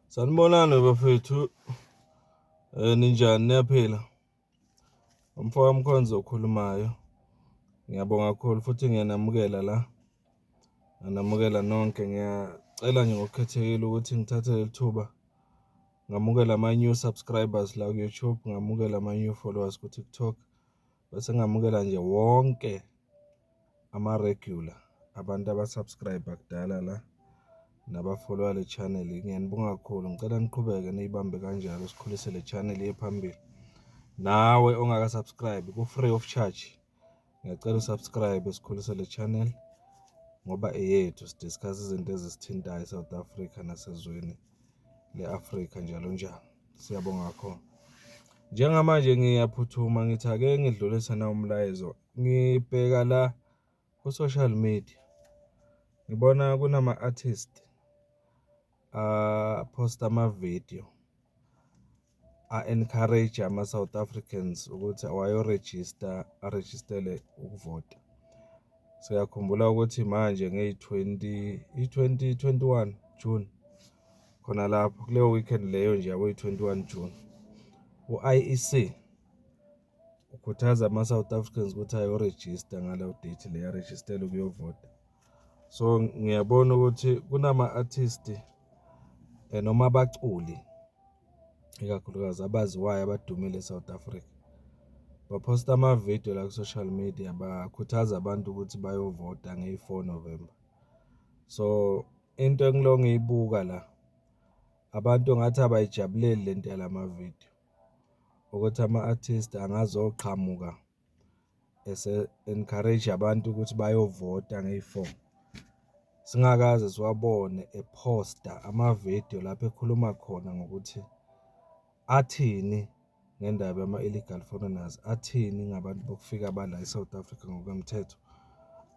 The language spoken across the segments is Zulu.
Sanibonani bafethu, ninjani, niyaphila? Umfoka Mkhonza okhulumayo. Ngiyabonga kakhulu futhi ngiyanamukela la, ngiyanamukela nonke. Ngiyacela nje ngokukhethekile ukuthi ngithathe leli thuba ngamukele ama-new subscribers la ku-YouTube, ngamukele ama-new followers ku-TikTok, bese ngamukela nje wonke ama-regular, abantu aba-subscribe-a kudala la naba-follow-a le channel. Ngiyanibonga kakhulu, ngicela niqhubeke niyibambe kanjalo, sikhulise le channel iye phambili. Nawe ongaka-subscribe, ku-free of charge, ngiyacela u-subscribe, sikhulise le channel ngoba eyethu, si-discuss izinto ezisithintayo e-South Africa nasezweni le-Afrika, njalo njalo. Siyabonga kakhulu. Njengamanje ngiyaphuthuma, ngithi ake ngidlulise nawu umlayezo. Ngibheka la ku-social media, ngibona kunama-artist a-post-a ama-video a-encourage ama-South Africans ukuthi awayo-register, arejistele ukuvota. Siyakhumbula ukuthi manje ngeyi-20, i-20, 21 June, khona lapho kuleyo weekend leyo nje yabo, yi-21 June, u-IEC ukhuthaza ama-South Africans ukuthi ayorejista ngaleyo date leyo, arejistele ukuyovota. So ngiyabona ukuthi kunama-artist noma abaculi ikakhulukazi abaziwayo, abadumile e-South Africa, baphosta amavidiyo la ku-social media, bakhuthaza abantu ukuthi bayovota ngeyi-4 November. So into engiloko ngiyibuka la, abantu ngathi abayijabuleli lento yalamavidiyo, ukuthi ama-artist angazoqhamuka ese-encourage abantu ukuthi bayovota ngeyi-4, singakaze siwabone ephosta amavidiyo lapho ekhuluma khona ngokuthi athini ngendaba yama-illegal foreigners, athini ngabantu bokufika bala e-South Africa ngokwemthetho,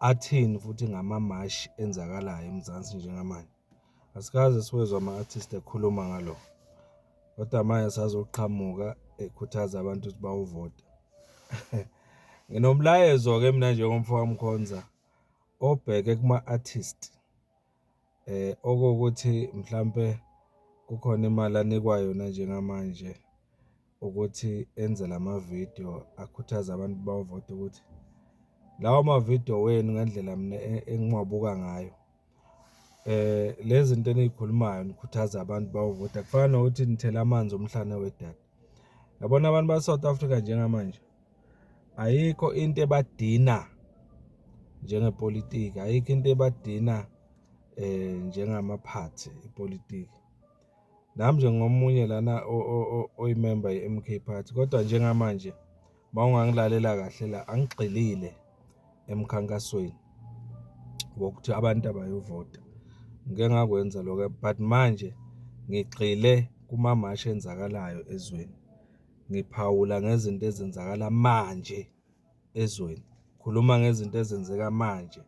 athini futhi ngamamashi enzakalayo eMzansi njengamanje. Asikaze siwezwe ama-artist ekhuluma ngalokho, kodwa manje sazoqhamuka ekhuthaza abantu ukuthi bayovota. Nginomlayezo-ke mina njengomfo kaMkhonza obheke kuma-artist, okuwukuthi mhlampe kukhona imali anikwa yona njengamanje ukuthi enze lamavidiyo akhuthaze abantu bayovota, ukuthi lawo mavidiyo wenu, ngendlela mina engiwabuka ngayo, lezi zinto eniyikhulumayo nikhuthaza abantu bayovota, kufana nokuthi nithela amanzi omhlane wedada. Yabona, abantu ba-South Africa njengamanje ayikho into ebadina njengepolitiki, ayikho into ebadina njengamaphathi ipolitiki. Nami nje ngomunye lana oyimemba ye-MK Party, kodwa njengamanje mawungangilalela kahle la, angigxilile emkhankasweni wokuthi abantu abayovota. Ngike ngakwenza lokho, but manje ngigxile kumamashi enzakalayo ezweni. Ngiphawula ngezinto ezenzakala manje ezweni, khuluma ngezinto ezenzeka manje.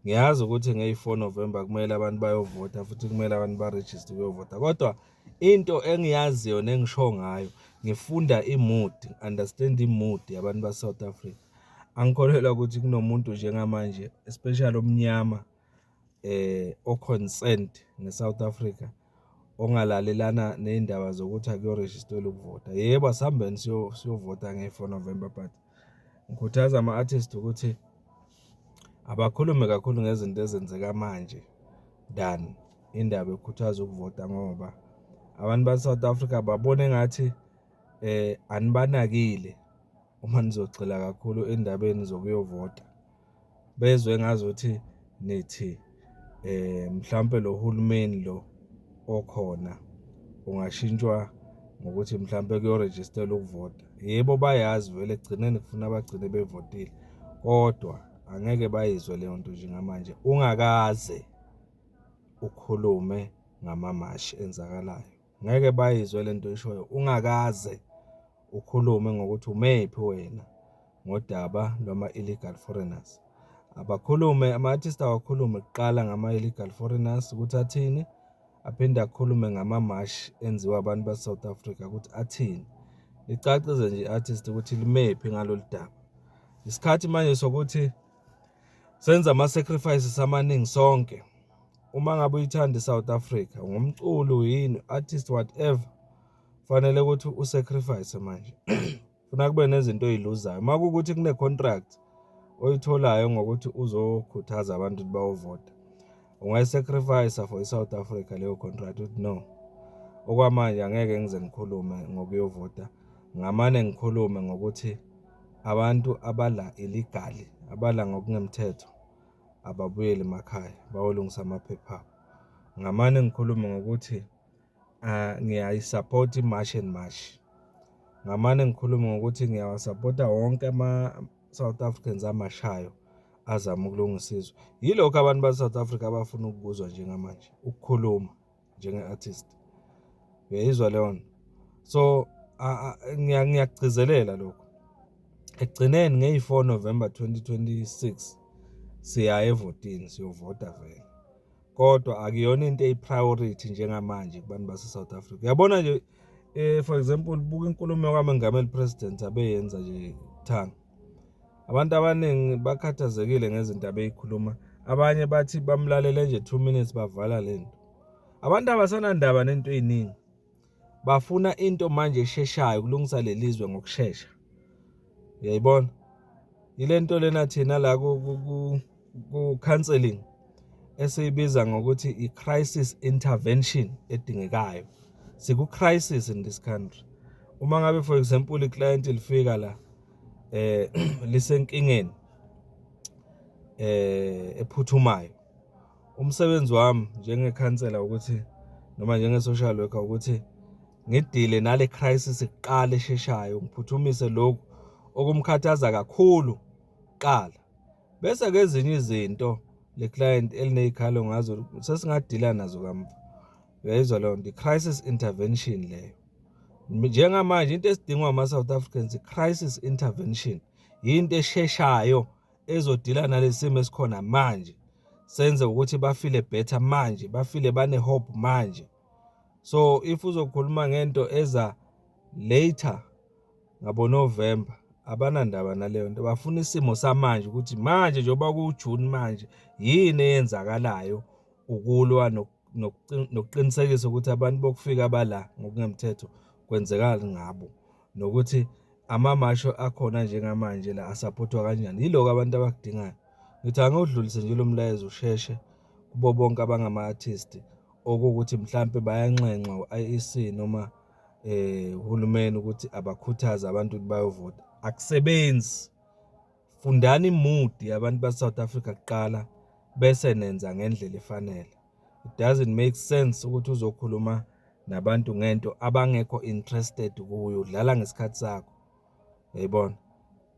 Ngiyazi ukuthi ngeyi-4 November kumele abantu bayovota futhi kumele abantu barejiste ukuyovota, kodwa into engiyaziyo nengisho ngayo, ngifunda i-mood, understand i-mood yabantu ba-South Africa. Angikholelwa ukuthi kunomuntu njengamanje, especially omnyama, o-concerned nge-South Africa, ongalalelana ney'ndaba zokuthi akuyorejistelwa ukuvota. Yebo, asihambeni siyovota ngeyi-4 November, but ngikhuthaza ama-artist ukuthi abakhulume kakhulu ngezinto ezenzeka manje than indaba yokukhuthaza ukuvota, ngoba abantu ba-South Africa babona engathi anibanakile uma nizogxila kakhulu endabeni zokuyovota. Bezwe ngazuthi nithi mhlampe lo hulumeni lo okhona ungashintshwa ngokuthi mhlampe kuyorejistelwa ukuvota. Yebo, bayazi vele ekugcineni kufuna bagcine bevotile, kodwa angeke bayizwe leyo nto njengamanje ungakaze ukhulume ngamamashi enzakalayo. Ngeke bayizwe lento oyishoyo ungakaze ukhulume ngokuthi umephi wena ngodaba lwama-illegal foreigners. Abakhulume ama-artist, awakhulume kuqala ngama-illegal foreigners ukuthi athini, aphinde akhulume ngamamashi enziwa abantu base-South Africa ukuthi athini. Licacise nje i-artist ukuthi limephi ngalolu daba. Isikhathi manje sokuthi senze ama-sacrifices amaningi sonke. Uma ngabe uyithanda i-South Africa, ungumculi, yini, artist, whatever, fanele ukuthi u-sacrifice manje. Funa kube nezinto oyiluzayo. Uma kuwukuthi kune-contract oyitholayo ngokuthi uzokhuthaza abantu ukuthi bayovota, ungayi-sacrifice for i-South Africa leyo contract, uthi, "No, okwamanje angeke ngize ngikhulume ngokuyovota, ngamane ngikhulume ngokuthi abantu abala illegally, abala ngokungemthetho, ababuyele emakhaya bayolungisa amaphepha abo. Ngamane ngikhulume ngokuthi ngiyayi-support i-March and March. Ngamane ngikhulume ngokuthi ngiyawa-support-a wonke ama-South Africans amashayo azama ukulungisa izwe." Yilokho abantu base-South Africa abafuna ukukuzwa njengamanje, ukukhuluma njenge-artist. Uyayizwa leyo nto? So ngiyakugcizelela lokho. Ekugcineni ngeyi-4 November 2026 siya evotini, siyovota vele. Kodwa akuyona into eyi-priority njengamanje kubantu base-South Africa. Uyabona nje, for example, buka inkulumo kaMengameli, President, abeyenza nje thanga. Abantu abaningi bakhathazekile ngezinto abeyikhuluma. Abanye bathi bamlalele nje 2 minutes, bavala lento. Abantu abasanandaba nento eziningi. Bafuna into manje esheshayo ukulungisa lelizwe ngokushesha. Uyayibona? Ile nto lena thina la ku counseling esiyibiza ngokuthi i-crisis intervention edingekayo. Siku crisis in this country. Uma ngabe, for example, i-client lifika la lisenkingeni ephuthumayo, umsebenzi wami njengekhansela ukuthi, noma njenge-social worker, ukuthi ngidile nale crisis kuqala esheshayo, ngiphuthumise lokhu okumkhathaza kakhulu kuqala, bese ke ezinye izinto le client elinezikhalo ngazo sesingadila nazo kamva. Uyayizwa leyo nto? I-crisis intervention leyo. Njengamanje into esidingwa ama-South Africans i-crisis intervention, yinto esheshayo ezodila nalesi simo esikhona manje, senze ukuthi ba-feel-e better manje, ba-feel-e bane-hope manje. So if uzokhuluma ngento eza later ngabo November, abanandaba naleyo nto. Bafuna isimo samanje, ukuthi manje njengoba ku-June manje, yini eyenzakalayo ukulwa nokuqinisekisa ukuthi abantu bokufika bala ngokungemthetho kwenzekani ngabo, nokuthi amamasho akhona njengamanje la a-support-wa kanjani. Yiloko abantu abakudingayo. Ngithi angidlulise nje lo mlayezo usheshe kubo bonke abangama-artist okuwukuthi mhlampe bayanxenxa u-IEC noma uhulumeni ukuthi abakhuthaze abantu ukuthi bayovota. Akusebenzi. Fundani i-mood yabantu base-South Africa kuqala, bese nenza ngendlela efanele. It doesn't make sense ukuthi uzokhuluma nabantu ngento abangekho interested kuyo, udlala ngesikhathi sakho. Uyayibona?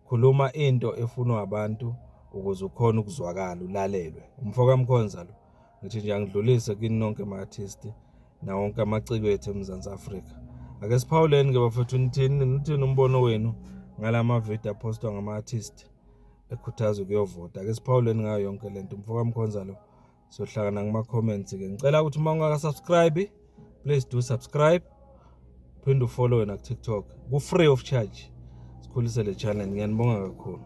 Khuluma into efunwa abantu ukuze ukhone ukuzwakala, ulalelwe. Umfo kaMkhonza lo. Ngithi nje angidlulise kini nonke ma-artist nawo wonke amaciko ethu eMzansi Afrika. Ake siphawuleni-ke bafethu, nithini? Nithini umbono wenu ngalama video a-post-wa ngama-artist ekhuthaza ukuyovota? Ake siphawuleni ngayo yonke lento. Umfo kaMkhonza lo. Sohlangana kuma-comments-ke. Ngicela ukuthi uma ungaka-subscribe, please do subscribe. Phinde u-follow wena ku-TikTok. Ku-free of charge. Sikhulise le channel. Ngiyanibonga kakhulu.